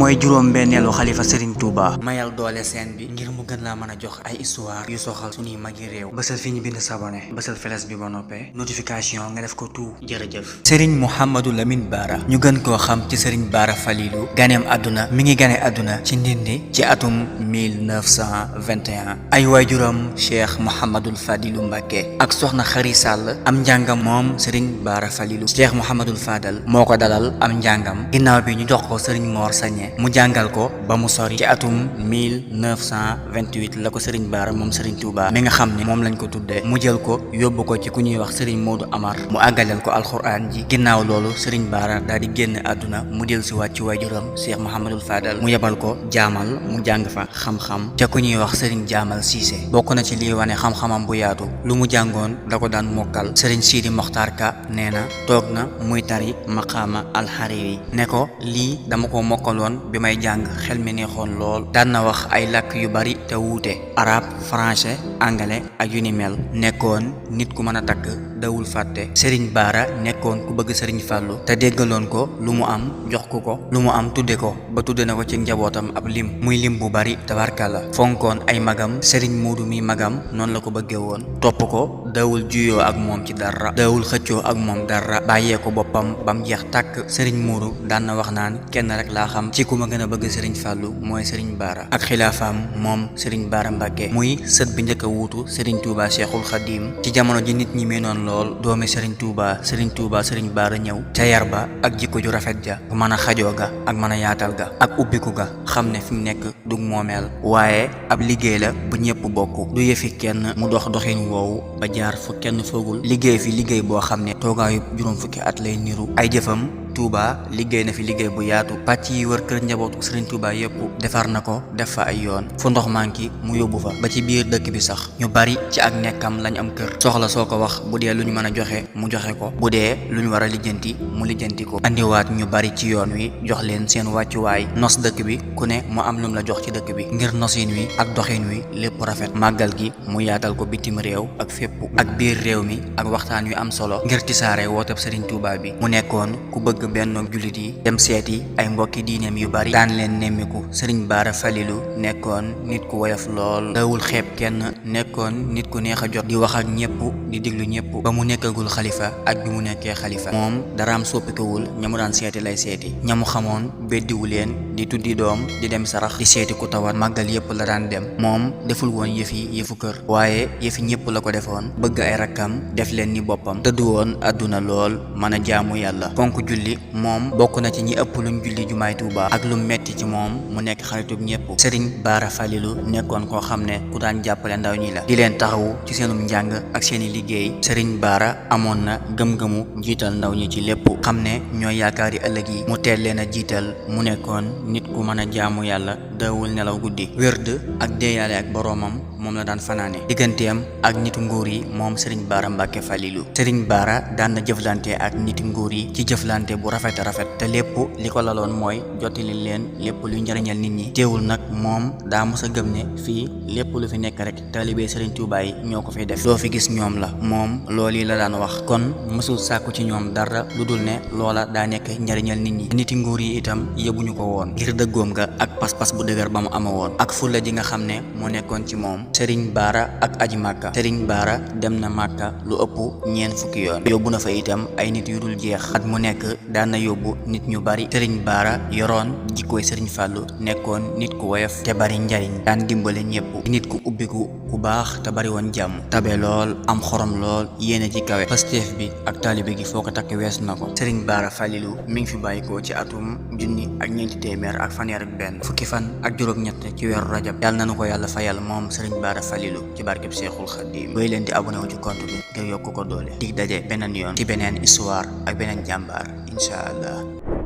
mooy juróom-benneelu xalifa Serigne Touba. mayal doole seen bi ngir mu gën laa mën a jox ay histoire yu soxal suñuy magi réew. bësal fi ñu bind s'abonné bësal feles bi ba noppee notification nga def ko tout jërëjëf. Serigne Mouhamadou Lamine Bara ñu gën koo xam ci Serigne Bara Falilou ganeem àdduna mi ngi gane àdduna ci Ndindi ci atum 1921 ay waajuram Cheikh Mouhamadul Fadilou Mbacké ak soxna Xari Sall am njàngam moom Serigne Bara Falilou Cheikh Mouhamadul Fadal moo ko dalal am njàngam ginnaaw bi ñu jox ko Serigne Mor Sañe mu jàngal ko ba mu sori ci atum 1928 la ko Serigne Bara moom Serigne Touba mi nga xam ne moom lañ ko tuddee mu jël ko yóbbu ko ci ku ñuy wax Serigne Modou Amar mu àggaleel ko alxuraan ji ginnaaw loolu Serigne Bara daal di génn àdduna mu del si wàcc ci waajuram Cheikh Mouhamadul Fadal mu yebal ko jaamal mu jàng fa xam-xam ca ku ñuy wax Serigne Jaamal Cissé bokk na ci lii wane xam-xamam bu yaatu lu mu jàngoon da ko daan mokkal Serigne Sidi Mokhtar Ka nee na toog na muy tari maqaama alxariri ne ko lii dama ko mokkaloon bi may jàng xel mi neexoon lool daan na wax ay làkk yu bari te wuute arabe français anglais ak yu ni mel nekkoon nit ku mën a takk dawul fàtte Serigne Bara nekkoon ku bëgg Serigne Fallou te déggaloon ko lu mu am jox ko lu mu am tudde ko ba tudde na ko ci njabootam ab lim muy lim bu bari tabarkalla fonkoon ay magam Serigne Modou mi magam noonu la ko bëggee woon topp ko dawul juyoo ak moom ci dara dawul xëccoo ak moom dara bàyyee ko boppam bam jeex tàkk Serigne Modou daan na wax naan kenn rek laa xam ci ku ma gën a bëgg Serigne Fallou mooy Serigne Bara ak xilaafaam moom Serigne Bara Mbacké muy sët bi njëkk a wuutu Serigne Touba Cheikhul Khadim ci jamono ji nit ñi meenoon lool doomi Serigne Touba Serigne Bara ñëw ca yar ba ak jikko ju rafet ja bu mën a xajoo ga ak mën a yaatal ga ak ubbiku ga xam ne fi mu nekk dug moomeel waaye ab liggéey la bu ñëpp bokk du yëfi kenn mu dox doxin woowu ba jaar fu kenn foogul liggéey fi liggéey boo xam ne toogaayu juróom fukki at lay niru ay jëfam Touba liggéey na fi liggéey bu yaatu pàcc yi wër kër njabootu Serigne Touba yëpp defar na ko def fa ay yoon fu ndox manki mu yóbbu fa ba ci biir dëkk bi sax ñu bari ci ak nekkam lañ am kër soxla soo ko wax bu dee lu ñu mën a joxe mu joxe ko bu dee lu ñu war a lijjanti mu lijjanti ko andiwaat ñu bari ci yoon wi jox leen seen wàccuwaay nos dëkk bi ku ne mu am lum la jox ci dëkk bi ngir nosin wi ak doxin wi lépp rafet màggal gi mu yaatal ko bitim réew ak fépp ak biir réew mi ak waxtaan wi am solo ngir tisaare wootab Serigne Touba bi mu nekkoon ku bëgg benn jullit yi dem seeti ay mbokki diineem yu bari daan leen nemmiku Serigne Bara Falilou nekkoon nit ku woyof lool dawul xeeb kenn nekkoon nit ku neex a jot di wax ak ñëpp di diglu ñëpp ba mu nekkagul xalifa ak bi mu nekkee xalifa moom daraam soppikuwul ñamu daan seeti lay seeti ñamu xamoon beddiwu leen di tuddi doom di dem sarax di seeti ku tawat màggal yëpp la daan dem moom deful woon yëfu kër waaye yëfi ñëpp la ko defoon bëgg ay rakkam def leen ni boppam dëddu woon àdduna lool mën a jaamu yàlla fonk julli moom bokk na ci ñi ëpp luñ julli jumaay Tuuba ak lu metti ci moom mu nekk xaritub ñëpp Serigne Bara Falilou nekkoon koo xam ne ku daan jàppale ndaw ñi la di leen taxawu ci seenum njàng ak seeni liggéey Serigne Bara amoon na gëm-gëmu jiital ndaw ñi ci lépp xam ne ñooy yaakaari ëllëg yi mu teel leen a jiital mu nekkoon nit ku mën a jaamu yàlla dawul nelaw guddi wérd ak deeyaale ak boroomam moom la daan fanaane digganteem ak nitu nguur yi moom Serigne Bara Mbacké Falilou Serigne Bara daan na jëflante ak nitu nguur yi ci jëflante bu rafet te lépp li ko laloon mooy jottali leen lépp luy njëriñal nit ñi teewul nag moom daa mos a gëm ne fii lépp lu fi nekk rek taalibe Serigne Touba yi ñoo ko fiy def loo fi gis ñoom la moom loolu yi la daan wax kon mësul sàkku ci ñoom dara lu dul ne loola daa nekk njëriñal nit ñi niti nguur yi itam yëbuñu ko woon ngir dëggoom ga ak pas-pas bu dëgër ba mu ama woon ak fulla ji nga xam ne moo nekkoon ci moom Serigne Bara ak aji Màkka Serigne Bara dem na Màkka lu ëpp ñeent fukki yoon yóbbu na fa itam ay nit yu dul jeex at mu nekk daan na yóbbu nit ñu bari Serigne Bara yoroon jikkooy Serigne Fallou nekkoon nit ku woyof te bari njariñ daan dimbale ñëpp nit ku ubbiku ku baax te bari woon jàmm tabe lool am xorom lool yéene ci kawe Pastef bi ak taalibe gi foo ko takk wees na ko Serigne Bara Falilou mi ngi fi bàyyikoo ci atum junni ak ñeenti téeméer ak fanweer ak benn fukki fan ak juróom-ñett ci weeru rajab yàlla nanu ko yàlla fayal moom Serigne Bara Falilou ci barkeb Seexul Xadiim booy leen di abonné wu ci compte bi ngir yokk ko doole dig daje beneen yoon ci beneen histoire ak beneen jàmbaar incha allah